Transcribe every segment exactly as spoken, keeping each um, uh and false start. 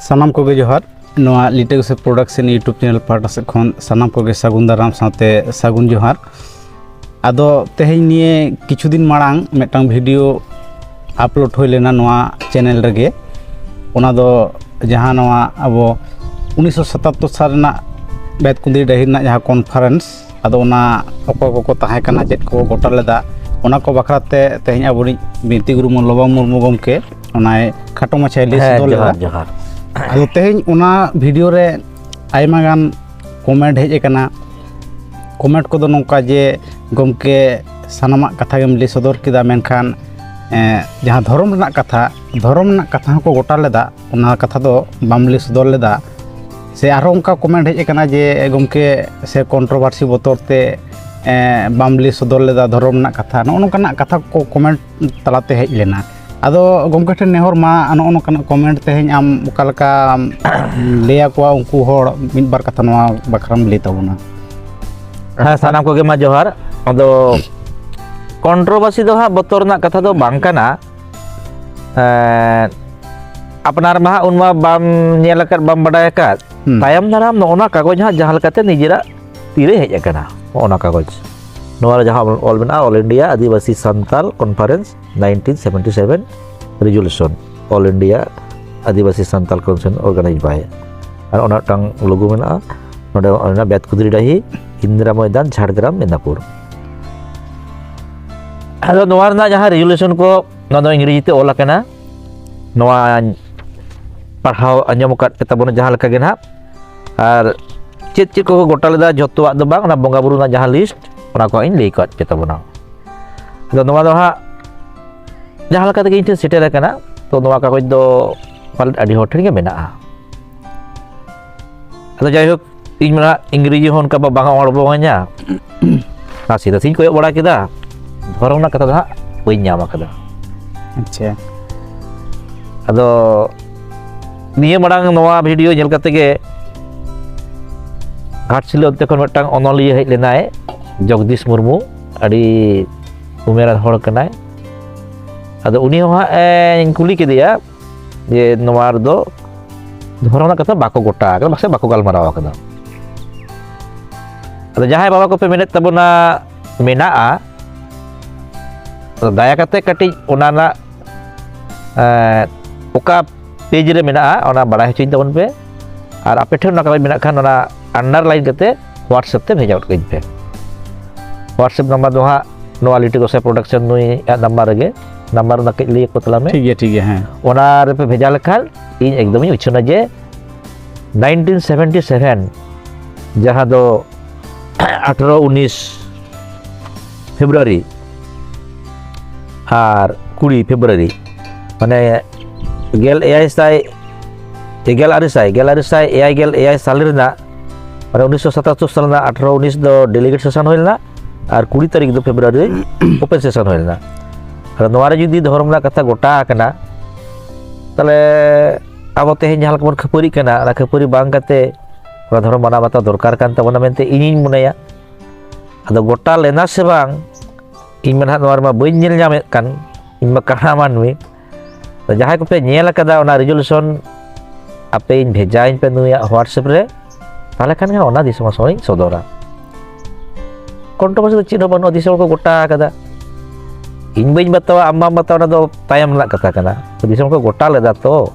ᱥᱟᱱᱟᱢ ᱠᱚᱜᱮ ᱡᱚᱦᱟᱨ᱾ ᱱᱚᱣᱟ ᱞᱤᱴᱟᱹ ᱜᱚᱥᱤᱯ ᱯᱨᱚᱰᱟᱠᱥᱚᱱ YouTube ᱪᱮᱱᱮᱞ ᱯᱟᱦᱴᱟ ᱥᱮᱫ ᱠᱷᱚᱱ ᱥᱟᱱᱟᱢ ᱠᱚᱜᱮ ᱥᱟᱹᱜᱩᱱ ᱫᱟᱨᱟᱢ ᱥᱟᱶᱛᱮ ᱥᱟᱹᱜᱩᱱ ᱡᱚᱦᱟᱨ᱾ ᱟᱫᱚ ᱛᱮᱦᱮᱧ ᱱᱤᱭᱟᱹ ᱠᱤᱪᱷᱩ ᱫᱤᱱ ᱢᱟᱲᱟᱝ ᱢᱤᱫᱴᱟᱝ ᱵᱷᱤᱰᱤᱭᱳ ᱟᱯᱞᱳᱰ ᱦᱩᱭ ᱞᱮᱱᱟ ᱱᱚᱣᱟ ᱪᱮᱱᱮᱞ ᱨᱮᱜᱮ᱾ ᱚᱱᱟ ᱫᱚ ᱡᱟᱦᱟᱸ ᱱᱚᱣᱟ ᱟᱵᱚ ᱩᱱᱤᱥᱥᱚ ᱥᱟᱛᱟᱛᱛᱳᱨ ᱥᱟᱞ ᱨᱮᱱᱟᱜ ᱵᱮᱛᱠᱩᱸᱫᱽᱨᱤ ᱰᱟᱹᱦᱤ ᱨᱮᱱᱟᱜ ᱡᱟᱦᱟᱸ ᱠᱚᱱᱯᱷᱟᱨᱮᱱᱥ, ᱟᱫᱚ ᱚᱱᱟ ᱚᱠᱚᱭ ᱠᱚᱠᱚ ᱛᱟᱦᱮᱸ ᱠᱟᱱᱟ, ᱪᱮᱫ ᱠᱚ ᱜᱚᱴᱟ ᱞᱮᱫᱟ, ᱚᱱᱟ ᱠᱚ ᱵᱟᱠᱷᱨᱟ ᱛᱮ ᱛᱮᱦᱮᱧ ᱟᱵᱚᱨᱤᱡ ᱵᱤᱱᱛᱤ ᱜᱩᱨᱩ ᱢᱚᱞᱞᱚᱵᱟᱵᱩ ᱢᱩᱨᱢᱩ ᱜᱚᱢᱠᱮ ᱚᱱᱟᱭ ᱠᱷᱟᱴᱚ ᱢᱟᱪᱷᱟᱭ ᱞᱟᱹᱭ ᱦᱮᱸ, ᱥᱚᱫᱚᱨ ᱡᱚᱦᱟᱨ, ᱞᱮᱫᱟ᱾ ᱡᱚᱦᱟᱨ᱾ ᱟᱫᱚ ᱛᱮᱦᱮᱧ ᱚᱱᱟ ᱵᱷᱤᱰᱤᱭᱳ ᱨᱮ ᱟᱭᱢᱟ ᱜᱟᱱ ᱠᱚᱢᱮᱱᱴ ᱦᱮᱡ ᱟᱠᱟᱱᱟ᱾ ᱠᱚᱢᱮᱱᱴ ᱠᱚᱫᱚ ᱱᱚᱝᱠᱟ ᱡᱮ, "ᱜᱚᱢᱠᱮ, ᱥᱟᱱᱟᱢᱟᱜ ᱠᱟᱛᱷᱟ ᱜᱮᱢ ᱞᱟᱹᱭ ᱥᱚᱫᱚᱨ ᱠᱮᱫᱟ, ᱢᱮᱱᱠᱷᱟᱱ, ᱮᱸ, ᱡᱟᱦᱟᱸ ᱫᱷᱚᱨᱚᱢ ᱨᱮᱱᱟᱜ ᱠᱟᱛᱷᱟ, ᱫᱷᱚᱨᱚᱢ ᱨᱮᱱᱟᱜ ᱠᱟᱛᱷᱟ ᱦᱚᱸᱠᱚ ᱜᱚᱴᱟ ᱞᱮᱫᱟ, ᱚᱱᱟ ᱠᱟᱛᱷᱟ ᱫᱚ ᱵᱟᱢ ᱞᱟᱹᱭ ᱥᱚᱫᱚᱨ ᱞᱮᱫᱟ?" ᱥᱮ ᱟᱨᱦᱚᱸ ᱚᱱᱠᱟ ᱠᱚᱢᱮᱱᱴ ᱦᱮᱡ ᱟᱠᱟᱱᱟ ᱡᱮ, "ᱜᱚᱢᱠᱮ, ᱥᱮ ᱠᱚᱱᱴᱨᱳᱵᱷᱟᱨᱥᱤ ᱵᱚᱛᱚᱨ ᱛᱮ, ᱮᱸ, ᱵᱟᱢ ᱞᱟᱹᱭ ᱥᱚᱫᱚᱨ ᱞᱮᱫᱟ ᱫᱷᱚᱨᱚᱢ ᱨᱮᱱᱟᱜ ᱠᱟᱛᱷᱟ?" ᱱᱚᱜᱼᱚ ᱱᱚᱝᱠᱟᱱᱟᱜ ᱠᱟᱛᱷᱟ ᱠᱚ ᱠᱚᱢᱮᱱᱴ ᱛᱟᱞᱟᱛᱮ ᱦᱮᱡ ᱞᱮᱱᱟ᱾ ᱟᱫᱚ ᱜᱚᱢᱠᱮ ᱴᱷᱮᱱ ᱱᱮᱦᱚᱨ ᱢᱟ, ᱱᱚᱜᱼᱚ ᱱᱚᱝᱠᱟᱱᱟᱜ ᱠᱚᱢᱮᱱᱴ ᱛᱮᱦᱮᱧ ᱟᱢ ᱚᱠᱟ ᱞᱮᱠᱟᱢ ᱞᱟᱹᱭ ᱟᱠᱚᱣᱟ ᱩᱱᱠᱩ ᱦᱚᱲ, ᱢᱤᱫ ᱵᱟᱨ ᱠᱟᱛᱷᱟ ᱱᱚᱣᱟ ᱵᱟᱠᱷᱨᱟᱢ ᱞᱟᱹᱭ ᱛᱟᱵᱚᱱᱟ? ᱦᱮᱸ, ᱥᱟᱱᱟᱢ ᱠᱚᱜᱮ ᱢᱟ ᱡᱚᱦᱟᱨ᱾ ᱟᱫᱚ ᱠᱚᱱᱴᱨᱳᱵᱷᱟᱨᱥᱤ ᱫᱚ ᱦᱟᱸᱜ ᱵᱚᱛᱚᱨ ᱨᱮᱱᱟᱜ ᱠᱟᱛᱷᱟ ᱫᱚ ᱵᱟᱝ ᱠᱟᱱᱟ᱾ ᱮᱸ, ᱟᱯᱱᱟᱨ ᱢᱟ ᱦᱟᱸᱜ ᱩᱱ ᱢᱟ ᱵᱟᱢ ᱧᱮᱞ ᱟᱠᱟᱫ, ᱵᱟᱢ ᱵᱟᱰᱟᱭ ᱟᱠᱟᱫ᱾ ᱦᱩᱸ᱾ ᱛᱟᱭᱚᱢ ᱫᱟᱨᱟᱢ ᱱᱚᱜᱼᱚ ᱱᱟ ᱠᱟᱜᱚᱡᱽ ᱦᱟᱸᱜ ᱡᱟᱦᱟᱸ ᱞᱮᱠᱟᱛᱮ ᱱᱤᱡᱮᱨᱟᱜ ᱛᱤᱨᱮ ᱦᱮᱡ ᱟᱠᱟᱱᱟ, ᱱᱚᱜᱼᱚ ᱱᱟ ᱠᱟᱜᱚᱡᱽ, ᱱᱚᱣᱟ ᱨᱮ ᱡᱟᱦᱟᱸ ᱚᱞ ᱢᱮᱱᱟᱜᱼᱟ, All India Adivasi Santal Conference nineteen seventy seven Resolution, All India Adivasi Santal Conference organized by, ᱟᱨ ᱚᱱᱟ ᱢᱤᱫᱴᱟᱝ ᱞᱳᱜᱳ ᱢᱮᱱᱟᱜᱼᱟ ᱱᱚᱰᱮ, ᱚᱱᱟ ᱵᱮᱛᱠᱩᱫᱽᱨᱤ ᱰᱟᱹᱦᱤ, ᱤᱱᱫᱤᱨᱟ ᱢᱚᱭᱫᱟᱱ, ᱡᱷᱟᱲᱜᱨᱟᱢ, ᱢᱮᱫᱽᱱᱟᱯᱩᱨ᱾ ᱟᱫᱚ ᱱᱚᱣᱟ ᱨᱮᱱᱟᱜ ᱡᱟᱦᱟᱸ ᱨᱮᱡᱩᱞᱮᱥᱚᱱ ᱠᱚ, ᱱᱚᱣᱟ ᱫᱚ ᱤᱝᱨᱮᱡᱤ ᱛᱮ ᱚᱞ ᱟᱠᱟᱱᱟ᱾ ᱱᱚᱣᱟ ᱯᱟᱲᱦᱟᱣ ᱟᱸᱡᱚᱢ ᱟᱠᱟᱫ ᱯᱮ ᱛᱟᱵᱚᱱᱟ ᱡᱟᱦᱟᱸ ᱞᱮᱠᱟ ᱜᱮ ᱱᱟᱦᱟᱜ᱾ ᱟᱨ ᱪᱮᱫ ᱪᱮᱫ ᱠᱚᱠᱚ ᱜᱚᱴᱟ ᱞᱮᱫᱟ, ᱡᱚᱛᱚᱣᱟᱜ ᱫᱚ ᱵᱟᱝ, ᱚᱱᱟ ᱵᱚᱸᱜᱟ ᱵᱩᱨᱩ ᱨᱮᱱᱟᱜ ᱡᱟᱦᱟᱸ ᱞᱤᱥᱴ, ᱚᱱᱟ ᱠᱚ ᱦᱟᱸᱜ ᱤᱧ ᱞᱟᱹᱭ ᱟᱠᱟᱫ ᱯᱮ ᱛᱟᱵᱚᱱᱟ᱾ ᱟᱫᱚ ᱱᱚᱣᱟ ᱫᱚ ᱦᱟᱸᱜ ᱡᱟᱦᱟᱸ ᱞᱮᱠᱟ ᱛᱮᱜᱮ ᱤᱧ ᱴᱷᱮᱱ ᱥᱮᱴᱮᱨ ᱟᱠᱟᱱᱟ, ᱛᱚ ᱱᱚᱣᱟ ᱠᱟᱜᱚᱡᱽ ᱫᱚ ᱯᱟᱞᱮᱫ ᱟᱹᱰᱤ ᱦᱚᱲ ᱴᱷᱮᱱ ᱜᱮ ᱢᱮᱱᱟᱜᱼᱟ᱾ ᱟᱫᱚ ᱡᱟᱭᱦᱳᱠ, ᱤᱧ ᱢᱟ ᱤᱝᱨᱮᱡᱤ ᱦᱚᱸ ᱚᱱᱠᱟ ᱵᱟᱝ ᱚᱞ ᱵᱚᱝᱟᱹᱧᱟ᱾ ᱱᱟᱥᱮ ᱱᱟᱥᱮᱧ ᱠᱚᱭᱚᱜ ᱵᱟᱲᱟ ᱠᱮᱫᱟ, ᱫᱷᱚᱨᱚᱢ ᱨᱮᱱᱟᱜ ᱠᱟᱛᱷᱟ ᱫᱚ ᱦᱟᱸᱜ ᱵᱟᱹᱧ ᱧᱟᱢ ᱟᱠᱟᱫᱟ᱾ ᱟᱪᱪᱷᱟ᱾ ᱟᱫᱚ ᱱᱤᱭᱟᱹ ᱢᱟᱲᱟᱝ ᱱᱚᱣᱟ ᱵᱷᱤᱰᱤᱭᱳ ᱧᱮᱞ ᱠᱟᱛᱮ ᱜᱮ ᱜᱷᱟᱴᱥᱤᱞᱟᱹ ᱚᱱᱛᱮ ᱠᱷᱚᱱ ᱢᱤᱫᱴᱟᱝ ᱚᱱᱚᱞᱤᱭᱟᱹ ᱦᱮᱡ ᱞᱮᱱᱟᱭ, ᱡᱚᱜᱽᱫᱤᱥ ᱢᱩᱨᱢᱩ, ᱟᱹᱰᱤ ᱩᱢᱮᱨᱟᱱ ᱦᱚᱲ ᱠᱟᱱᱟᱭ᱾ ᱟᱫᱚ ᱩᱱᱤ ᱦᱚᱸ ᱦᱟᱸᱜ ᱤᱧ ᱠᱩᱞᱤ ᱠᱮᱫᱮᱭᱟ ᱡᱮ ᱱᱚᱣᱟ ᱨᱮᱫᱚ ᱫᱷᱚᱨᱚᱢ ᱨᱮᱱᱟᱜ ᱠᱟᱛᱷᱟ ᱵᱟᱠᱚ ᱜᱚᱴᱟ ᱟᱠᱟᱫᱟ, ᱵᱟᱠᱚ ᱜᱟᱞᱢᱟᱨᱟᱣ ᱟᱠᱟᱫᱟ᱾ ᱟᱫᱚ ᱡᱟᱦᱟᱸᱭ ᱵᱟᱵᱟ ᱠᱚᱯᱮ ᱢᱮᱱᱮᱫ ᱛᱟᱵᱚᱱᱟ ᱢᱮᱱᱟᱜᱼᱟ, ᱟᱫᱚ ᱫᱟᱭᱟ ᱠᱟᱛᱮ ᱠᱟᱹᱴᱤᱡ ᱚᱱᱟ ᱨᱮᱱᱟᱜ, ᱮᱸ, ᱚᱠᱟ ᱯᱮᱡᱽ ᱨᱮ ᱢᱮᱱᱟᱜᱼᱟ, ᱚᱱᱟ ᱵᱟᱲᱟᱭ ᱦᱚᱪᱚᱧ ᱛᱟᱵᱚᱱ ᱯᱮ᱾ ᱟᱨ ᱟᱯᱮ ᱴᱷᱮᱱ ᱚᱱᱟ ᱠᱟᱜᱚᱡᱽ ᱢᱮᱱᱟᱜ ᱠᱷᱟᱱ, ᱚᱱᱟ underline ᱠᱟᱛᱮ WhatsApp ᱛᱮ ᱵᱷᱮᱡᱟ ᱜᱚᱫ ᱠᱟᱹᱧ ᱯᱮ᱾ WhatsApp ᱱᱟᱢᱵᱟᱨ ᱫᱚ ᱦᱟᱸᱜ ᱱᱚᱣᱟ ᱞᱤᱴᱤ ᱜᱚᱸᱥᱟᱭ ᱯᱨᱚᱰᱟᱠᱥᱚᱱ ᱱᱩᱭᱟᱜ ᱱᱟᱢᱵᱟᱨ ᱨᱮᱜᱮ, ᱱᱟᱢᱵᱟᱨ ᱚᱱᱟ ᱠᱟᱹᱡ ᱞᱟᱹᱭ ᱟᱠᱚ ᱛᱟᱞᱟᱝ ᱢᱮ᱾ ᱴᱷᱤᱠ ᱜᱮᱭᱟ, ᱴᱷᱤᱠ ᱜᱮᱭᱟ, ᱦᱮᱸ᱾ ᱚᱱᱟ ᱨᱮᱯᱮ ᱵᱷᱮᱡᱟ ᱞᱮᱠᱷᱟᱱ ᱤᱧ ᱮᱠᱫᱚᱢᱤᱧ ᱩᱪᱷᱟᱹᱱᱟ ᱡᱮ nineteen seventy seven, ᱡᱟᱦᱟᱸ ᱫᱚ ᱟᱴᱷᱨᱚ ᱩᱱᱤᱥ ᱯᱷᱮᱵᱽᱨᱩᱣᱟᱨᱤ ᱟᱨ ᱠᱩᱲᱤ ᱯᱷᱮᱵᱽᱨᱩᱣᱟᱨᱤ, ᱢᱟᱱᱮ ᱜᱮᱞ ᱮᱭᱟᱭ ᱥᱟᱭ, ᱜᱮᱞ ᱟᱨᱮ ᱥᱟᱭ, ᱜᱮᱞ ᱟᱨᱮ ᱥᱟᱭ ᱮᱭᱟᱭ ᱜᱮᱞ ᱮᱭᱟᱭ ᱥᱟᱞ ᱨᱮᱱᱟᱜ, ᱢᱟᱱᱮ ᱩᱱᱤᱥᱥᱚ ᱥᱟᱛᱟᱛᱛᱳᱨ ᱥᱟᱞ ᱨᱮᱱᱟᱜ ᱟᱴᱷᱨᱚ ᱩᱱᱤᱥ ᱫᱚ delegate session ᱦᱩᱭ ᱞᱮᱱᱟ ᱟᱨ ᱠᱩᱲᱤ ᱛᱟᱹᱨᱤᱠᱷ ᱫᱚ ᱯᱷᱮᱵᱽᱨᱩᱣᱟᱨᱤ open session ᱦᱩᱭ ᱞᱮᱱᱟ᱾ ᱟᱫᱚ ᱱᱚᱣᱟ ᱨᱮ ᱡᱩᱫᱤ ᱫᱷᱚᱨᱚᱢ ᱨᱮᱱᱟᱜ ᱠᱟᱛᱷᱟ ᱜᱚᱴᱟ ᱟᱠᱟᱱᱟ, ᱛᱟᱦᱚᱞᱮ ᱟᱵᱚ ᱛᱮᱦᱮᱧ ᱡᱟᱦᱟᱸ ᱞᱮᱠᱟ ᱵᱚᱱ ᱠᱷᱟᱹᱯᱟᱹᱨᱤᱜ ᱠᱟᱱᱟ, ᱚᱱᱟ ᱠᱷᱟᱹᱯᱟᱹᱨᱤ ᱵᱟᱝ ᱠᱟᱛᱮ ᱚᱱᱟ ᱫᱷᱚᱨᱚᱢ ᱢᱟᱱᱟᱣ ᱵᱟᱛᱟᱣ ᱫᱚᱨᱠᱟᱨ ᱠᱟᱱ ᱛᱟᱵᱚᱱᱟ ᱢᱮᱱᱛᱮ ᱤᱧᱤᱧ ᱢᱚᱱᱮᱭᱟ᱾ ᱟᱫᱚ ᱜᱚᱴᱟ ᱞᱮᱱᱟ ᱥᱮ ᱵᱟᱝ, ᱤᱧ ᱢᱟ ᱱᱟᱦᱟᱜ ᱱᱚᱣᱟ ᱨᱮᱢᱟ ᱵᱟᱹᱧ ᱧᱮᱞ ᱧᱟᱢᱮᱫ ᱠᱟᱱ, ᱤᱧ ᱢᱟ ᱠᱟᱬᱟ ᱢᱟᱹᱱᱢᱤ᱾ ᱟᱫᱚ ᱡᱟᱦᱟᱸᱭ ᱠᱚᱯᱮ ᱧᱮᱞ ᱟᱠᱟᱫᱟ, ᱚᱱᱟ resolution ᱟᱯᱮ ᱤᱧ ᱵᱷᱮᱡᱟᱧ ᱯᱮ ᱱᱩᱭᱟᱜ WhatsApp ᱨᱮ, ᱛᱟᱦᱚᱞᱮ ᱠᱷᱟᱱ ᱜᱮ ᱚᱱᱟ ᱫᱤᱥᱚᱢ ᱦᱚᱲᱤᱧ ᱥᱚᱫᱚᱨᱟ᱾ Controversy ᱫᱚ ᱪᱮᱫ ᱦᱚᱸ ᱵᱟᱹᱱᱩᱜᱼᱟ, ᱫᱤᱥᱚᱢ ᱦᱚᱲ ᱠᱚ ᱜᱚᱴᱟ ᱟᱠᱟᱫᱟ᱾ ᱤᱧ ᱵᱟᱹᱧ ᱵᱟᱛᱟᱣᱟ, ᱟᱢ ᱵᱟᱢ ᱵᱟᱛᱟᱣᱟ, ᱚᱱᱟ ᱫᱚ ᱛᱟᱭᱚᱢ ᱨᱮᱱᱟᱜ ᱠᱟᱛᱷᱟ ᱠᱟᱱᱟ᱾ ᱛᱚ, ᱫᱤᱥᱚᱢ ᱦᱚᱲ ᱠᱚ ᱜᱚᱴᱟ ᱞᱮᱫᱟ ᱛᱚ᱾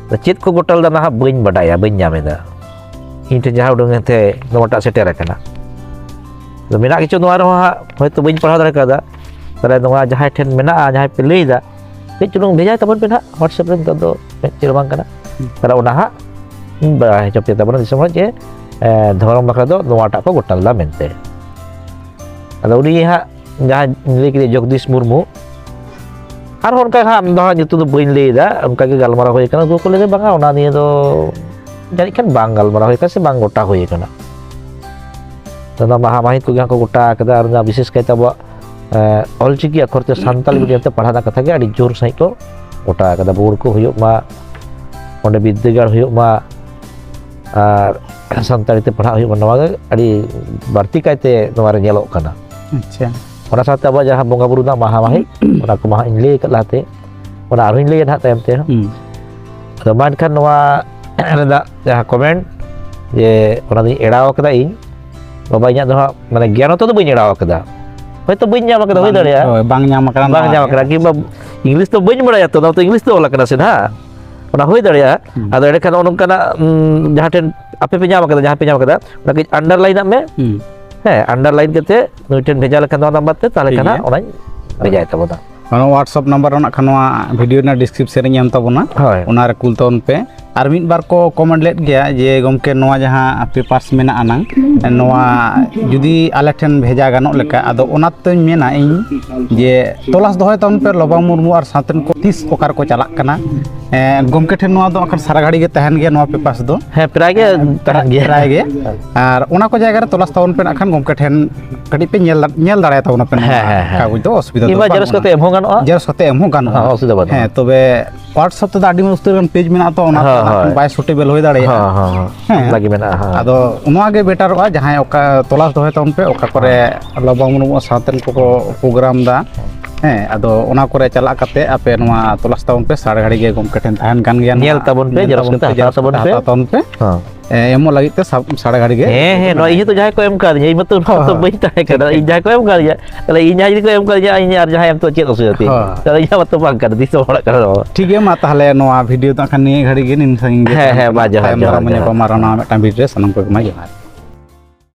ᱟᱫᱚ ᱪᱮᱫ ᱠᱚ ᱜᱚᱴᱟ ᱞᱮᱫᱟ, ᱱᱟᱦᱟᱜ ᱵᱟᱹᱧ ᱵᱟᱰᱟᱭᱟ, ᱵᱟᱹᱧ ᱧᱟᱢ ᱮᱫᱟ᱾ ᱤᱧ ᱴᱷᱮᱱ ᱡᱟᱦᱟᱸ ᱩᱰᱩᱝ ᱮᱱᱛᱮ ᱱᱚᱣᱟᱴᱟᱜ ᱥᱮᱴᱮᱨ ᱟᱠᱟᱱᱟ᱾ ᱟᱫᱚ ᱢᱮᱱᱟᱜ ᱠᱤᱪᱷᱩ ᱱᱚᱣᱟ ᱨᱮᱦᱚᱸ ᱦᱟᱸᱜ ᱦᱚᱭᱛᱳ ᱵᱟᱹᱧ ᱯᱟᱲᱦᱟᱣ ᱫᱟᱲᱮ ᱠᱟᱣᱫᱟ᱾ ᱛᱟᱦᱚᱞᱮ ᱱᱚᱣᱟ ᱡᱟᱦᱟᱸᱭ ᱴᱷᱮᱱ ᱢᱮᱱᱟᱜᱼᱟ, ᱡᱟᱦᱟᱸᱭ ᱯᱮ ᱞᱟᱹᱭ ᱮᱫᱟ, ᱠᱟᱹᱡ ᱪᱩᱞᱩᱝ ᱵᱷᱮᱡᱟᱭ ᱛᱟᱵᱚᱱ ᱯᱮ ᱱᱟᱦᱟᱜ WhatsApp ᱨᱮ, ᱱᱤᱛᱚᱜ ᱫᱚ ᱢᱮᱫ ᱪᱮᱫ ᱦᱚᱸ ᱵᱟᱝ ᱠᱟᱱᱟ᱾ ᱦᱩᱸ᱾ ᱛᱟᱦᱚᱞᱮ ᱚᱱᱟ ᱦᱟᱸᱜ ᱤᱧ ᱵᱟᱲᱟᱭ ᱦᱚᱪᱚ ᱯᱮ ᱛᱟᱵᱚᱱᱟ ᱫᱤᱥᱚᱢ ᱦᱚᱲ ᱡᱮ, ᱮ, ᱫᱷᱚᱨᱚᱢ ᱵᱟᱠᱷᱨᱟ ᱫᱚ ᱱᱚᱣᱟᱴᱟᱜ ᱠᱚ ᱜᱚᱴᱟ ᱞᱮᱫᱟ ᱢᱮᱱᱛᱮ᱾ ᱟᱫᱚ ᱩᱱᱤ ᱦᱟᱸᱜ ᱡᱟᱦᱟᱸᱭ ᱞᱟᱹᱭ ᱠᱮᱫᱟ ᱡᱚᱜᱽᱫᱤᱥ ᱢᱩᱨᱢᱩ, ᱟᱨᱦᱚᱸ ᱚᱱᱠᱟ ᱦᱟᱸᱜ ᱟᱢ ᱫᱚ ᱦᱟᱸᱜ ᱧᱩᱛᱩᱢ ᱫᱚ ᱵᱟᱹᱧ ᱞᱟᱹᱭ ᱮᱫᱟ, ᱚᱱᱠᱟ ᱜᱮ ᱜᱟᱞᱢᱟᱨᱟᱣ ᱦᱩᱭ ᱟᱠᱟᱱᱟ᱾ ᱩᱱᱠᱩ ᱠᱚ ᱞᱟᱹᱭ ᱮᱫᱟ, ᱵᱟᱝᱟ, ᱚᱱᱟ ᱱᱤᱭᱮ ᱫᱚ ᱡᱟᱹᱱᱤᱡ ᱠᱷᱟᱱ ᱵᱟᱝ ᱜᱟᱞᱢᱟᱨᱟᱣ ᱦᱩᱭ ᱟᱠᱟᱱᱟ ᱥᱮ ᱵᱟᱝ ᱜᱚᱴᱟ ᱦᱩᱭ ᱟᱠᱟᱱᱟ᱾ ᱚᱱᱟ ᱢᱟᱦᱟ ᱢᱟᱹᱦᱤᱛ ᱠᱚᱜᱮ ᱦᱟᱸᱜ ᱠᱚ ᱜᱚᱴᱟ ᱟᱠᱟᱫᱟ᱾ ᱟᱨ ᱚᱱᱟ ᱵᱤᱥᱮᱥ ᱠᱟᱭᱛᱮ ᱟᱵᱚᱣᱟᱜ, ᱮ, ᱚᱞᱪᱤᱠᱤ ᱟᱠᱷᱚᱨ ᱛᱮ ᱥᱟᱱᱛᱟᱲᱤ medium ᱛᱮ ᱯᱟᱲᱦᱟᱣ ᱨᱮᱱᱟᱜ ᱠᱟᱛᱷᱟ ᱜᱮ ᱟᱹᱰᱤ ᱡᱳᱨ ᱥᱟᱺᱦᱤᱡ ᱠᱚ ᱜᱚᱴᱟ ᱟᱠᱟᱫᱟ᱾ ᱵᱳᱨᱰ ᱠᱚ ᱦᱩᱭᱩᱜ ᱢᱟ, ᱚᱸᱰᱮ ᱵᱤᱨᱫᱟᱹᱜᱟᱲ ᱦᱩᱭᱩᱜ ᱢᱟ, ᱟᱨ ᱥᱟᱱᱛᱟᱲᱤ ᱛᱮ ᱯᱟᱲᱦᱟᱜ ᱦᱩᱭᱩᱜ ᱢᱟ, ᱱᱚᱣᱟ ᱜᱮ ᱟᱹᱰᱤ ᱵᱟᱹᱲᱛᱤ ᱠᱟᱭᱛᱮ ᱱᱚᱣᱟ ᱨᱮ ᱧᱮᱞᱚᱜ ᱠᱟᱱᱟ᱾ ᱟᱪᱪᱷᱟ᱾ ᱚᱱᱟ ᱥᱟᱶᱛᱮ ᱟᱵᱚᱣᱟᱜ ᱡᱟᱦᱟᱸ ᱵᱚᱸᱜᱟ ᱵᱩᱨᱩ ᱨᱮᱱᱟᱜ ᱢᱟᱦᱟ ᱢᱟᱹᱦᱤᱛ, ᱚᱱᱟ ᱠᱚ ᱢᱟᱦᱟ ᱤᱧ ᱞᱟᱹᱭ ᱟᱠᱟᱫ ᱞᱟᱦᱟᱛᱮ, ᱚᱱᱟ ᱟᱨᱦᱚᱸᱧ ᱞᱟᱹᱭᱟ ᱱᱟᱦᱟᱜ ᱛᱟᱭᱚᱢ ᱛᱮ᱾ ᱦᱩᱸ᱾ ᱟᱫᱚ ᱢᱟ ᱮᱱᱠᱷᱟᱱ ᱱᱚᱣᱟ ᱨᱮᱱᱟᱜ ᱡᱟᱦᱟᱸ ᱠᱚᱢᱮᱱᱴ, ᱡᱮ ᱚᱱᱟ ᱫᱚᱧ ᱮᱲᱟᱣ ᱠᱟᱫᱟ ᱤᱧ, ᱵᱟᱵᱟ ᱤᱧᱟᱹᱜ ᱫᱚ ᱦᱟᱸᱜ ᱢᱟᱱᱮ ᱜᱮᱭᱟᱱ ᱦᱚᱸᱛᱚ ᱫᱚ ᱵᱟᱹᱧ ᱮᱲᱟᱣ ᱠᱟᱫᱟ, ᱦᱚᱭᱛᱳ ᱵᱟᱹᱧ ᱧᱟᱢ ᱠᱟᱫᱟ, ᱦᱩᱭ ᱵᱟᱝ, ᱫᱟᱲᱮᱭᱟᱜᱼᱟ᱾ ᱦᱳᱭ, ᱵᱟᱝ ᱧᱟᱢ ᱟᱠᱟᱱᱟ ᱵᱟᱝ ᱱᱚᱣᱟ ᱧᱟᱢ ᱜᱮ᱾ ᱟᱠᱟᱱᱟ, ᱠᱤᱝᱵᱟ ᱤᱝᱞᱤᱥ ᱫᱚ ᱵᱟᱹᱧ ᱵᱟᱲᱟᱭᱟ ᱛᱚ, ᱚᱱᱟ ᱛᱚ ᱤᱝᱞᱤᱥ ᱛᱮ ᱚᱞ ᱟᱠᱟᱱᱟ ᱥᱮ ᱱᱟᱦᱟᱜ, ᱚᱱᱟ ᱦᱩᱭ ᱫᱟᱲᱮᱭᱟᱜᱼᱟ᱾ ᱦᱩᱸ᱾ ᱟᱫᱚ ᱮᱸᱰᱮᱠᱷᱟᱱ ᱱᱚᱜᱼᱚ ᱱᱚᱝᱠᱟᱱᱟᱜ, ᱩᱸ, ᱡᱟᱦᱟᱸ ᱴᱷᱮᱱ ᱟᱯᱮ ᱯᱮ ᱧᱟᱢ ᱠᱟᱫᱟ, ᱡᱟᱦᱟᱸ ᱯᱮ ᱧᱟᱢ ᱠᱟᱫᱟ, ᱚᱱᱟ ᱠᱟᱹᱡ ᱟᱱᱰᱟᱨᱞᱟᱭᱤᱱ ᱟᱜ ᱢᱮ᱾ ᱦᱩᱸ᱾ ᱦᱮᱸ, ᱟᱱᱰᱟᱨᱞᱟᱭᱤᱱ ᱠᱟᱛᱮ ᱱᱩᱭ ᱴᱷᱮᱱ ᱵᱷᱮᱡᱟ ᱞᱮᱠᱷᱟᱱ ᱱᱚᱣᱟ ᱱᱟᱢᱵᱟᱨ ᱛᱮ, ᱛᱟᱦᱚᱞᱮ ᱴᱷᱤᱠ ᱠᱷᱟᱱ ᱜᱮᱭᱟ᱾ ᱦᱟᱸᱜ ᱚᱱᱟᱧ ᱵᱷᱮᱡᱟᱭ ᱛᱟᱵᱚᱱᱟ᱾ ᱚᱱᱟ WhatsApp ᱱᱟᱢᱵᱟᱨ ᱨᱮᱱᱟᱜ ᱠᱷᱟᱱ ᱱᱚᱣᱟ ᱵᱷᱤᱰᱤᱭᱳ ᱨᱮᱱᱟᱜ ᱰᱤᱥᱠᱨᱤᱯᱥᱚᱱ ᱨᱤᱧ ᱮᱢ ᱛᱟᱵᱚᱱᱟ᱾ ᱦᱳᱭ᱾ ᱚᱱᱟ ᱨᱮ ᱠᱩᱞ ᱛᱟᱵᱚᱱ ᱯᱮ᱾ ᱟᱨ ᱢᱤᱫ ᱵᱟᱨ ᱠᱚ ᱠᱚᱢᱮᱱᱴ ᱞᱮᱫ ᱜᱮᱭᱟ ᱡᱮ, "ᱜᱚᱢᱠᱮ, ᱱᱚᱣᱟ ᱡᱟᱦᱟᱸ ᱯᱮᱯᱟᱨᱥ ᱢᱮᱱᱟᱜ ᱟᱱᱟᱝ, ᱱᱚᱣᱟ ᱡᱩᱫᱤ ᱟᱞᱮ ᱴᱷᱮᱱ ᱵᱷᱮᱡᱟ ᱜᱟᱱᱚᱜ ᱞᱮᱠᱟ", ᱟᱫᱚ ᱚᱱᱟ ᱛᱮᱧ ᱢᱮᱱᱟ ᱤᱧ ᱡᱮ, ᱛᱚᱞᱟᱥ ᱫᱚᱦᱚᱭ ᱛᱟᱵᱚᱱ ᱯᱮ ᱞᱚᱵᱟ ᱢᱩᱨᱢᱩ ᱟᱨ ᱥᱟᱶᱛᱮᱱ ᱠᱚ ᱛᱤᱥ ᱚᱠᱟ ᱨᱮᱠᱚ ᱪᱟᱞᱟᱜ ᱠᱟᱱᱟ᱾ ᱮᱸ, ᱜᱚᱢᱠᱮ ᱴᱷᱮᱱ ᱱᱚᱣᱟ ᱫᱚ ᱟᱠᱷᱟᱱ ᱥᱟᱨᱟ ᱜᱷᱟᱹᱲᱤ ᱜᱮ ᱛᱟᱦᱮᱱ ᱜᱮᱭᱟ ᱱᱚᱣᱟ ᱯᱮᱯᱟᱨᱥ ᱫᱚ᱾ ᱦᱮᱸ, ᱯᱨᱟᱭ ᱜᱮ ᱛᱟᱦᱮᱱ ᱜᱮᱭᱟ᱾ ᱯᱨᱟᱭ ᱜᱮ᱾ ᱟᱨ ᱚᱱᱟ ᱠᱚ ᱡᱟᱭᱜᱟ ᱨᱮ ᱛᱚᱞᱟᱥ ᱛᱟᱵᱚᱱ ᱯᱮ, ᱱᱟᱜ ᱠᱷᱟᱱ ᱜᱚᱢᱠᱮ ᱴᱷᱮᱱ ᱠᱟᱹᱴᱤᱡ ᱯᱮ ᱧᱮᱞ ᱫᱟ-, ᱧᱮᱞ ᱫᱟᱲᱮᱭᱟᱛᱟ ᱵᱚᱱᱟ ᱯᱮ ᱱᱚᱣᱟ ᱦᱮᱸ, ᱦᱮᱸ, ᱦᱮᱸ᱾ ᱠᱟᱜᱚᱡᱽ ᱫᱚ, ᱚᱥᱩᱵᱤᱫᱷᱟ ᱫᱚ ᱠᱤᱝᱵᱟ ᱵᱟᱹᱱᱩᱜᱼᱟ᱾ ᱡᱮᱨᱚᱠᱥ ᱠᱟᱛᱮ ᱮᱢ ᱦᱚᱸ ᱜᱟᱱᱚᱜᱼᱟ᱾ ᱡᱮᱨᱚᱠᱥ ᱠᱟᱛᱮ ᱮᱢ ᱦᱚᱸ ᱜᱟᱱᱚᱜᱼᱟ᱾ ᱦᱮᱸ, ᱚᱥᱩᱵᱤᱫᱷᱟ ᱵᱟᱹᱱᱩᱜᱼᱟ᱾ ᱦᱮᱸ, ᱛᱚᱵᱮ WhatsApp ᱛᱮᱫᱚ ᱟᱹᱰᱤ ᱩᱥᱛᱟᱹᱨ ᱜᱟᱱ ᱯᱮᱡᱽ ᱢᱮᱱᱟᱜᱼᱟ ᱛᱚ, ᱚᱱᱟ ᱦᱳᱭ, ᱛᱮ ᱦᱳᱭ᱾ ᱥᱩᱴᱮᱵᱮᱞ ᱦᱩᱭ ᱫᱟᱲᱮᱭᱟᱜᱼᱟ᱾ ᱦᱳᱭ, ᱦᱳᱭ, ᱦᱳᱭ᱾ ᱦᱮᱸ᱾ ᱚᱱᱟ ᱜᱮ ᱢᱮᱱᱟᱜᱼᱟ, ᱦᱳᱭ᱾ ᱟᱫᱚ ᱱᱚᱣᱟ ᱜᱮ ᱵᱮᱴᱟᱨᱚᱜᱼᱟ, ᱡᱟᱦᱟᱸᱭ ᱚᱠᱟ ᱛᱚᱞᱟᱥ ᱫᱚᱦᱚᱭ ᱛᱟᱵᱚᱱ ᱯᱮ, ᱚᱠᱟ ᱠᱚᱨᱮ ᱦᱳᱭ᱾ ᱞᱚᱵᱟ ᱢᱩᱨᱢᱩ ᱥᱟᱶᱛᱮᱱ ᱠᱚᱠᱚ ᱯᱨᱳᱜᱨᱟᱢ ᱫᱟ᱾ ᱦᱮᱸ, ᱟᱫᱚ ᱚᱱᱟ ᱠᱚᱨᱮ ᱪᱟᱞᱟᱜ ᱠᱟᱛᱮ ᱟᱯᱮ ᱱᱚᱣᱟ ᱛᱚᱞᱟᱥ ᱛᱟᱵᱚᱱ ᱯᱮ, ᱥᱟᱲᱮ ᱜᱷᱟᱹᱲᱤ ᱜᱮ ᱜᱚᱢᱠᱮ ᱴᱷᱮᱱ ᱛᱟᱦᱮᱱ ᱠᱟᱱ ᱜᱮᱭᱟ ᱧᱮᱞ ᱱᱟᱦᱟᱜ᱾ ᱛᱟᱵᱚᱱ ᱯᱮ, ᱧᱮᱞ ᱡᱮᱨᱚᱠᱥ ᱛᱟᱵᱚᱱ ᱠᱟᱛᱮ ᱯᱮ, ᱦᱟᱛᱟᱣ ᱡᱮᱨᱚᱠᱥ ᱛᱟᱵᱚᱱ ᱠᱟᱛᱮ ᱯᱮ᱾ ᱦᱟᱛᱟᱣ ᱛᱟᱵᱚᱱ ᱯᱮ᱾ ᱦᱮᱸ᱾ ᱮ, ᱮᱢᱚᱜ ᱞᱟᱹᱜᱤᱫ ᱛᱮ ᱥᱟᱵ-, ᱥᱟᱲᱮ ᱜᱷᱟᱹᱲᱤ ᱜᱮ ᱦᱮᱸ, ᱦᱮᱸ, ᱱᱚᱣᱟ ᱤᱧ ᱦᱚᱸᱛᱚ ᱡᱟᱦᱟᱸᱭ ᱠᱚ ᱮᱢ ᱠᱟᱣᱫᱤᱧᱟ, ᱤᱧ ᱢᱟᱛᱚ ᱦᱳᱭ, ᱛᱚ ᱦᱳᱭ᱾ ᱵᱟᱹᱧ ᱛᱟᱦᱮᱸ ᱴᱷᱤᱠ, ᱠᱟᱱᱟ᱾ ᱴᱷᱤᱠ᱾ ᱤᱧ ᱡᱟᱦᱟᱸᱭ ᱠᱚ ᱮᱢ ᱠᱟᱣᱫᱤᱧᱟ, ᱛᱟᱦᱞᱮ ᱤᱧ ᱡᱟᱦᱟᱸᱭ ᱡᱩᱫᱤ ᱠᱚ ᱮᱢ ᱠᱟᱣᱫᱤᱧᱟ, ᱤᱧ ᱟᱨ ᱡᱟᱦᱟᱸᱭ ᱮᱢ ᱛᱚ ᱪᱮᱫ ᱚᱥᱩᱵᱤᱫᱷᱟ ᱛᱤᱧ? ᱦᱳᱭ᱾ ᱛᱟᱦᱞᱮ ᱤᱧᱟᱹᱜ ᱢᱟᱛᱚ ᱵᱟᱝ ᱠᱟᱱᱟ, ᱫᱤᱥᱚᱢ ᱦᱚᱲᱟᱜ ᱠᱟᱱᱟ ᱱᱚᱣᱟ᱾ ᱴᱷᱤᱠ ᱜᱮᱭᱟ, ᱢᱟ ᱛᱟᱦᱞᱮ ᱱᱚᱣᱟ ᱵᱷᱤᱰᱤᱭᱳ ᱫᱚ ᱦᱟᱸᱜ ᱠᱷᱟᱱ ᱱᱤᱭᱟᱹ ᱜᱷᱟᱹᱲᱤ ᱜᱮ ᱱᱤᱱ ᱥᱟᱺᱜᱤᱧ ᱜᱮ ᱦᱮᱸ, ᱛᱟᱦᱮᱱ ᱦᱮᱸ, ᱠᱟᱱᱟ᱾ ᱢᱟ ᱡᱚᱦᱟᱨ, ᱛᱟᱭᱚᱢ ᱡᱚᱦᱟᱨ, ᱫᱟᱨᱟᱢ ᱵᱚᱱ ᱡᱚᱦᱟᱨ᱾ ᱧᱟᱯᱟᱢᱟ ᱟᱨᱚ ᱱᱟᱣᱟ ᱢᱤᱫᱴᱟᱝ ᱵᱷᱤᱰᱤᱭᱳ ᱨᱮ᱾ ᱥᱟᱱᱟᱢ ᱠᱚᱜᱮ ᱢᱟ ᱡᱚᱦᱟᱨ᱾